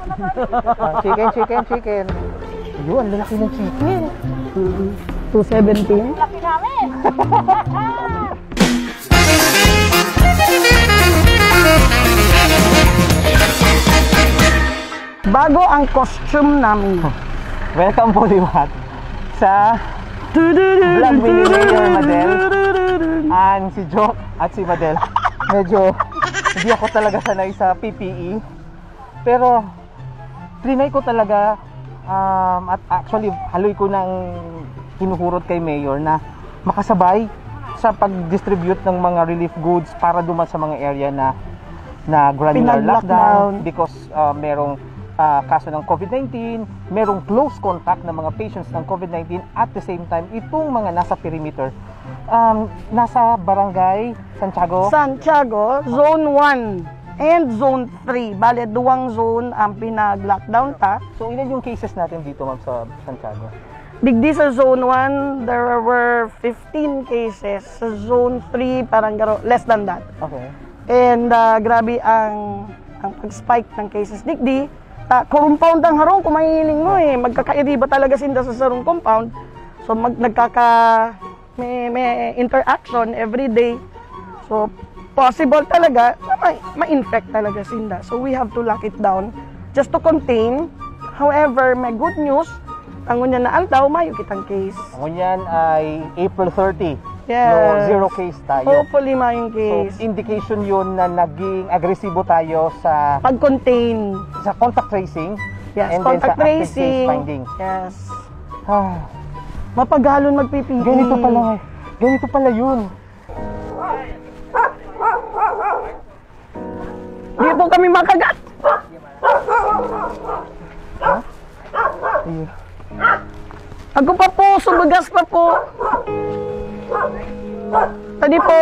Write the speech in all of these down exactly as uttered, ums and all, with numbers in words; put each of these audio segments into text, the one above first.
Ah, chicken, chicken, chicken. Yun, ang lalaki ng chicken. Two seventeen. Laki namin. Bago ang costume namin. Welcome po liwat sa vlog ni Mayor Madel and si Joke at si Madel. Medyo hindi ako talaga sanay sa P P E. Pero trinay ko talaga, um, at actually haloy ko nang hinuhurot kay Mayor na makasabay sa pag-distribute ng mga relief goods para duman sa mga area na na granular Pinag-lockdown. Lockdown because uh, merong uh, kaso ng COVID-nineteen, merong close contact ng mga patients ng COVID-nineteen, at the same time itong mga nasa perimeter. Um, nasa barangay Santiago. Santiago, Zone one and Zone three. Bale, duwang zone ang pinag-lockdown ta. So ilan yung cases natin dito, ma'am, sa Santiago? Digdi sa Zone one, there were fifteen cases. Sa Zone three, parang garo, less than that. Okay. And uh, grabe ang ang pag-spike ng cases digdi. Ta, compound ang harong kung mahihiling mo eh. Magkakairiba talaga sinda sa sarong compound. So mag, nagkaka may, may interaction every day. So possible talaga na ma- ma-infect talaga sinda. So we have to lock it down just to contain. However, may good news. Ang ngunyan na aldaw, mayo kitang case. Ngunyan ay April thirty. Yes. No, zero case tayo. Hopefully, mayong So, case. indication yun na naging agresibo tayo sa Pag-contain. sa contact tracing Yes, and then sa contact active case tracing. Finding. Yes. Ah, Mapagalon mag-P P E. Ganito pala. Ganito pala yun. Di po kami makagat. Ayun. Ako pa po, sumagas pa po. Tadi po.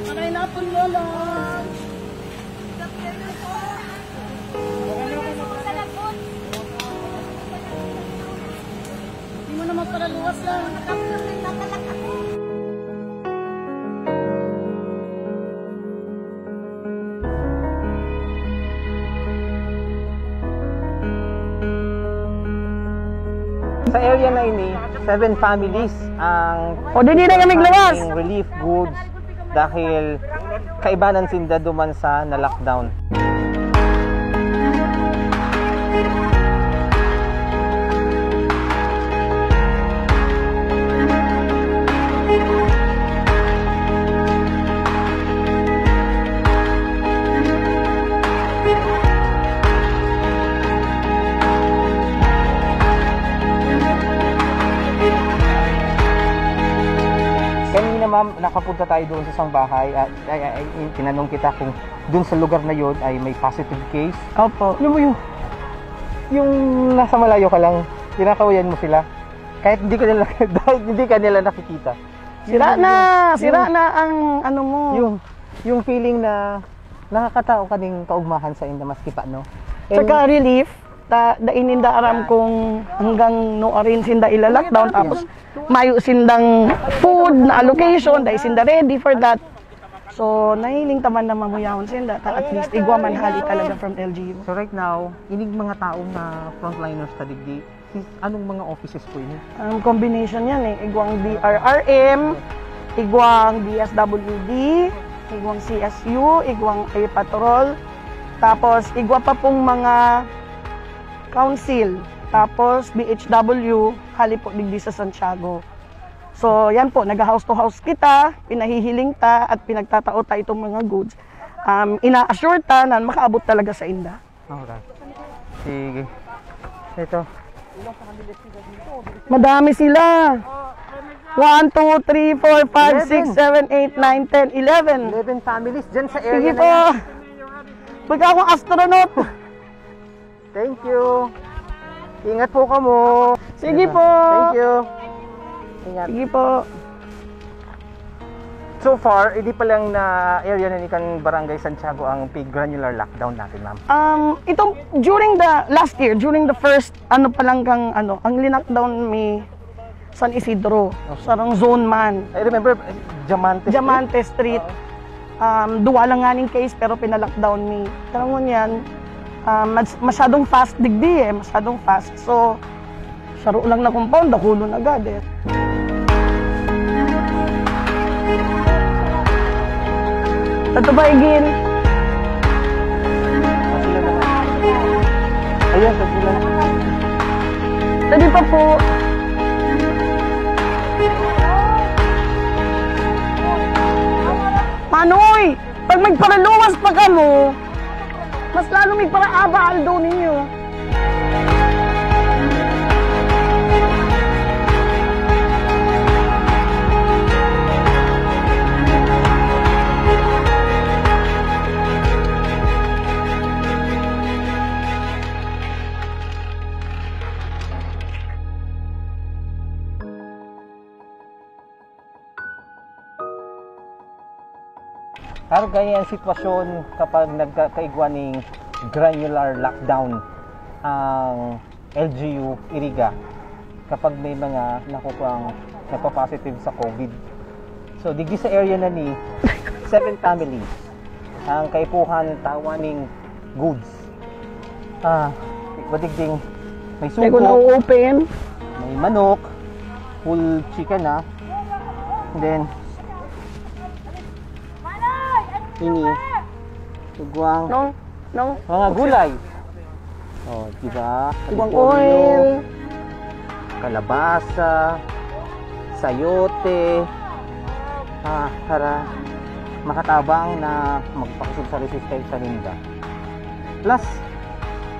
Maray na po, Lola. Hindi mo naman pala luwas lang. Sa area na ini, seven families ang O, di, di na kami luwas. Ang relief goods dahil kaibanan sinda duman sa na-lockdown. Kanina, ma'am, nakapunta tayo doon sa isang bahay at ay, ay, ay, tinanong kita kung doon sa lugar na yon ay may positive case. Opo. Alam mo yung, yung nasa malayo ka lang, kinakawayan mo sila. Kahit hindi ka nila, dahil hindi ka nila nakikita. Sira Yung- na, yung- sira na ang ano mo. Yung, yung feeling na nakakatao ka ding kaugmahan sa inda maski pa, no? And- Tsaka relief, ta, dai ninda aram kung hanggang no arin sinda ila-lockdown, tapos mayo sindang food na allocation, dai sinda ready for that. So, nahiling taman na mamuyahon sinda, ta at least igwa man hali talaga from L G U. So right now, ining mga taong na frontliners ta digdi, si, anong mga offices po ini? Ang combination yan eh, igwang D R R M, igwang D S W D, igwang C S U, igwang Air Patrol, tapos igwa pa pong mga council, tapos D H W, hali po digdi sa Santiago. So, yan po, nag-house to house kita, pinahihiling ta at pinagtatao ta itong mga goods. Um, ina-assure ta na makaabot talaga sa inda. Okay. Sige. Ito. Madami sila. One, two, three, four, five, six, seven, eight, nine, ten, eleven. Eleven families dyan sa area Sige na po. yan. Pagka akong astronaut. Thank you. Ingat po kamo. Sige po. Thank you. Ingat. Sige po. So far, hindi pa lang na area na ni kan Barangay Santiago ang pig granular lockdown natin, ma'am. Um, itong during the last year, during the first, ano pa lang kang, ano, ang linakdown may San Isidro, sarang zone man. I remember, Diamante Street. Diamante Street. Um, duwa lang nganing case, pero pina-lockdown mi. Alam mo niyan, ah, mas-, masyadong fast digdi eh, masyadong fast. So, saro lang na compound, dakulon agad eh. Ito ba, Igin? Ayan, sa bulan. Pwede pa po. Manoy! Pag magparaluwas pa kamo, mas lalo magparaaba aldo ninyo. Karga ang sitwasyon kapag nagkakaigwa ning granular lockdown ang L G U Iriga kapag may mga nakukuang nagpa-positive sa COVID. So, digdi sa area na ni, seven families ang kaipuhan tawa ning goods. Ah, madigding may May sugo, kung open. May manok, whole chicken, ah. And then, ini, tugwang, No, no. Mga gulay. Oh, di ba? Tugwang Repolyo, oil. Kalabasa, sayote, ah, para makatabang na magpakasubsa resistensya ninda. Plus,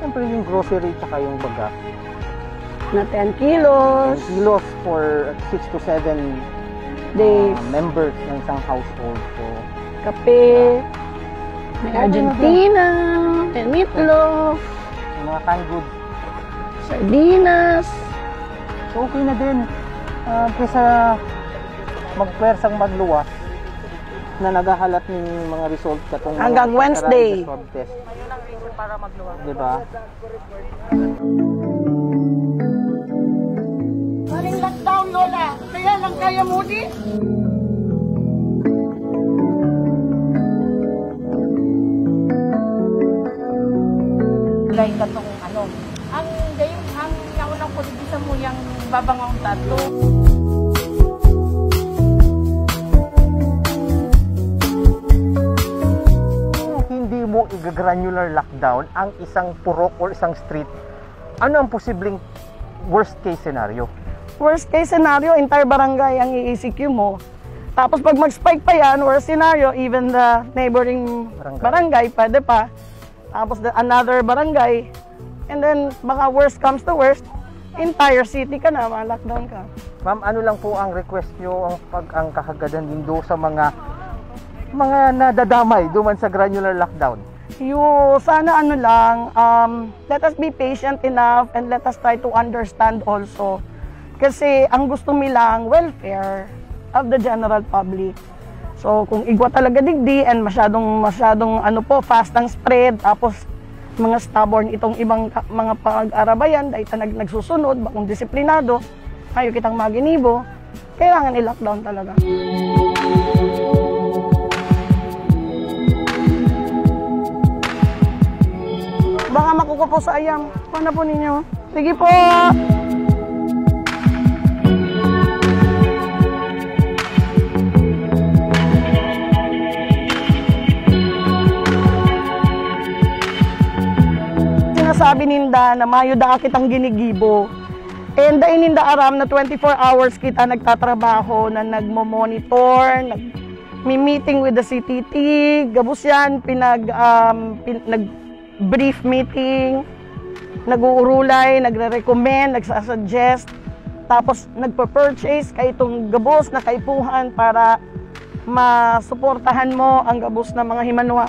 siyempre yung grocery tsaka yung baga. Na ten kilos. Ten kilos for six to seven, Days. Ah, members ng isang household. So, Kape. May Argentina. May meatloaf. Yung mga canned goods. Sardinas. So, okay na din. Ah, kaysa magpwersang magluwas na naghahalat ng mga result katong mga Hanggang Wednesday. Swab test. Ayun ang reason para magluwas. Di ba? Galing lockdown, Lola. Kaya lang kaya mo di. Like katong ano, ang gayong, ang naunang ko di sa mo yang babangaw tato. Hindi mo iga-granular lockdown ang isang purok or isang street. Ano ang posibleng worst case scenario? Worst case scenario, entire barangay ang i-E C Q mo. Tapos pag mag-spike pa yan, worst scenario, even the neighboring Barangay. barangay, pwede pa. Tapos the, another barangay. And then, baka worst comes to worst, entire city ka na, ma-lockdown ka. Ma'am, ano lang po ang request nyo, ang pag-, ang kahagadan nindo sa mga, mga nadadamay duman sa granular lockdown? Yo, sana ano lang, um, let us be patient enough and let us try to understand also. Kasi ang gusto mi lang, welfare of the general public. So, kung igwa talaga digdi and masyadong, masyadong ano po, fast ang spread, tapos mga stubborn itong ibang ka-, mga pag-arabayan, dahil ta nag-, nagsusunod, bakong disiplinado, kayo kitang maginibo, kailangan i-lockdown talaga. Baka makuko po sa ayam. Paano po ninyo? Sige po! Sinasabi ninda na mayo daa kitang ginigibo. And dai ninda aram na twenty-four hours kita nagtatrabaho, na nagmo-monitor, nagmi-meeting with the C T T, gabos yan, pinag, um, pin-, nag-brief meeting, nag-uurulay, nagre-recommend, nagsasuggest, tapos nagpa-purchase kaitong gabos na kaipuhan para masuportahan mo ang gabos na mga himanwa.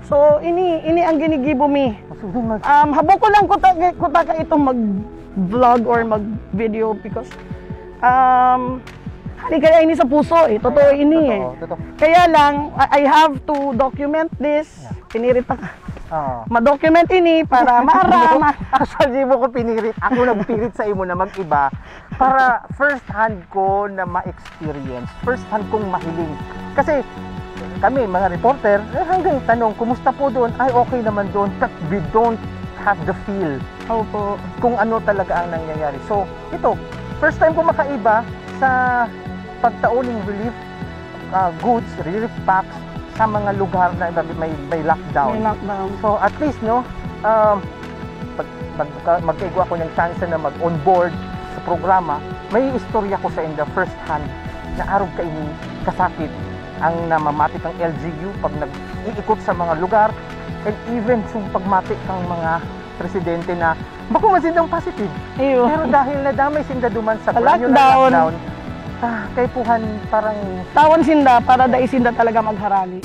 So, ini, ini ang ginigibo mi. Masugid mag- Um, habo ko lang kuta, kuta ka itong mag-vlog or mag-video because, um, hari kaya ini sa puso eh. Totoo Ayan, ini eh. totoo, totoo. Kaya lang, I, I have to document this. Yeah. Pinirit ako. Oo. Ma-document ini para maaraman. Actually, di mo ko pinirit. Ako nagpirit sa imo na mag-iba para first hand ko na ma-experience. First hand kong mahiling. Kasi, Kami, mga reporter, eh, hanggang tanong, "Kumusta po doon?" "Ay, okay naman doon." But we don't have the feel Opo. kung ano talaga ang nangyayari. So, ito, first time ko makaiba sa pagtao ning relief, ah, goods, relief packs sa mga lugar na may, may lockdown. May lockdown. So, at least, no, um, pag, pag, magkaigwa ako ng chance na mag-onboard sa programa, may istorya ko sa inda first hand na arog kaini kasakit ang namamati kang L G U pag nag-iikot sa mga lugar, and even sa pagmati kang mga presidente na bako man sindang positive. Iyo. Pero dahil nadamay sinda duman sa Sa lockdown. lockdown, ah, kaipuhan parang Tawan sinda para dai sinda talaga magharali.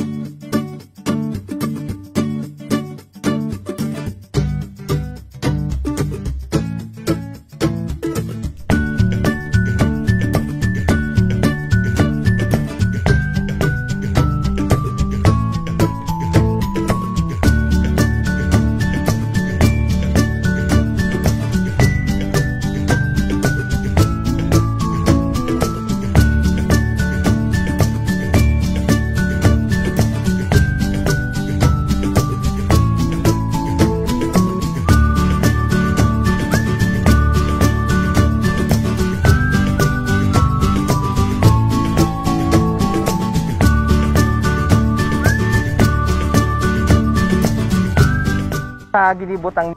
Sa ginibotang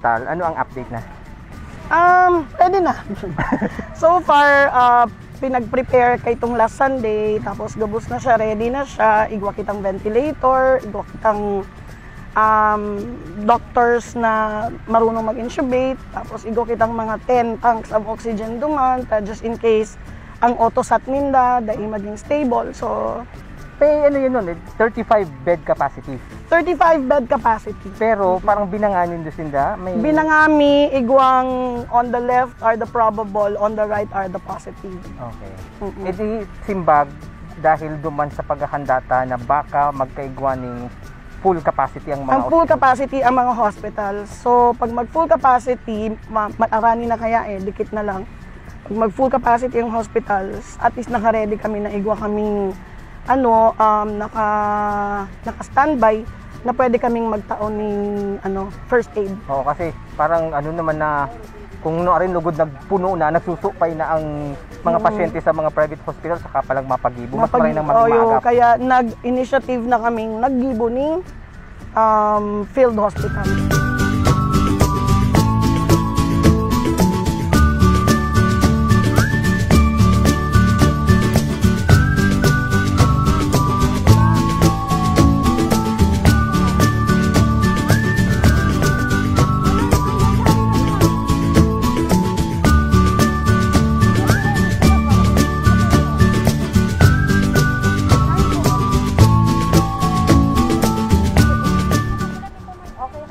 Tal, ano ang update na? Um, pwede na. So far, ah, pinag-prepare kay itong last Sunday, tapos gabos na siya, ready na siya, igwa kitang ventilator, igwa kitang, um, doctors na marunong mag-intubate, tapos igwa kitang mga ten tanks of oxygen duman, ta just in case ang auto sat ninda, dai maging stable. So, Pe, ano yun nun, eh, thirty-five bed capacity. Thirty-five bed capacity. Pero parang binanganin do sinda, may Binangami, igwang on the left are the probable, on the right are the positive. Okay. Mm-mm. E di, simbag, dahil duman sa paghahanda ta na baka magkaigwa ning full capacity ang mga Ang full hospital. capacity ang mga hospital. So, pag mag full capacity, ma-, maarani na kaya eh, dikit na lang. Pag mag full capacity ang hospitals, at least naka-ready kami na igwa kaming, ano, um, naka, naka-standby na pwede kaming magtao ning, ano, first aid. Oo, kasi parang ano naman na, kung no, arin lugod nagpuno na, nagsusupay na ang mga Mm. pasyente sa mga private hospital, saka palang mapagibo. Mas Mapag-, maray nang oh, yung, magmaagap. kaya nag-initiative na kaming naggibo ning, um, field hospital.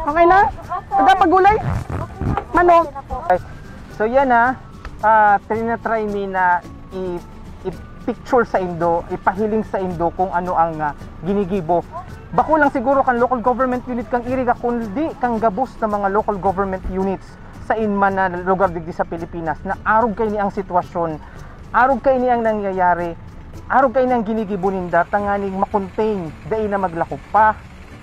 Okay na? Ada pa gulay? Manok? Ay, so yan ha, ah, trinatry mi na i-, i-picture sa indo, ipahiling sa indo kung ano ang, ah, ginigibo. Bako lang siguro kan local government unit kang Iriga, kundi kang gabos na mga local government units sa inman na lugar digdi sa Pilipinas na arog kaini ang sitwasyon, arog kaini ang nangyayari, arog kaini ang ginigibo ninda tanganing ma-contain, dai na maglako pa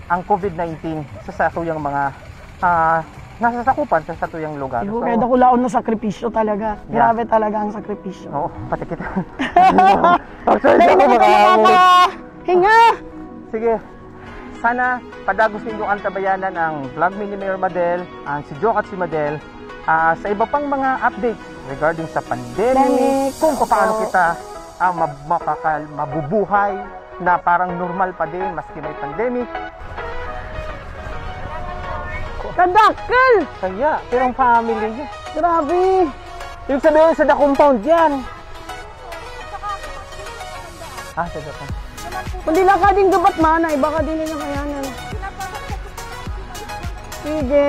ang COVID nineteen sa satuyang mga, ah, nasasakupan sa satuyang lugar. Siguro So, kaya dakulaon na sakripisyo talaga. Yeah. Grabe talaga ang sakripisyo. Oo, pati kita. Actually, Dahil ako na kita makakaulog. nakakahinga. Sige. Sana padagos nindo antabayanan ang vlog mi ni Mayor Madel, ang si Joke at si Madel, ah, sa iba pang mga updates regarding sa pandemic, Pandemic. kung paano Opo. kita, ah, mab-, makakal-, mabubuhay na parang normal pa din maski may pandemic. Kadakkel! Kaya, pero ang family niya. Grabe! Ibig sabihin sa The Compound yan. Ah, sa Japan. Kundi lang ka din gabat, manay. Baka din nila kayanan. Sige.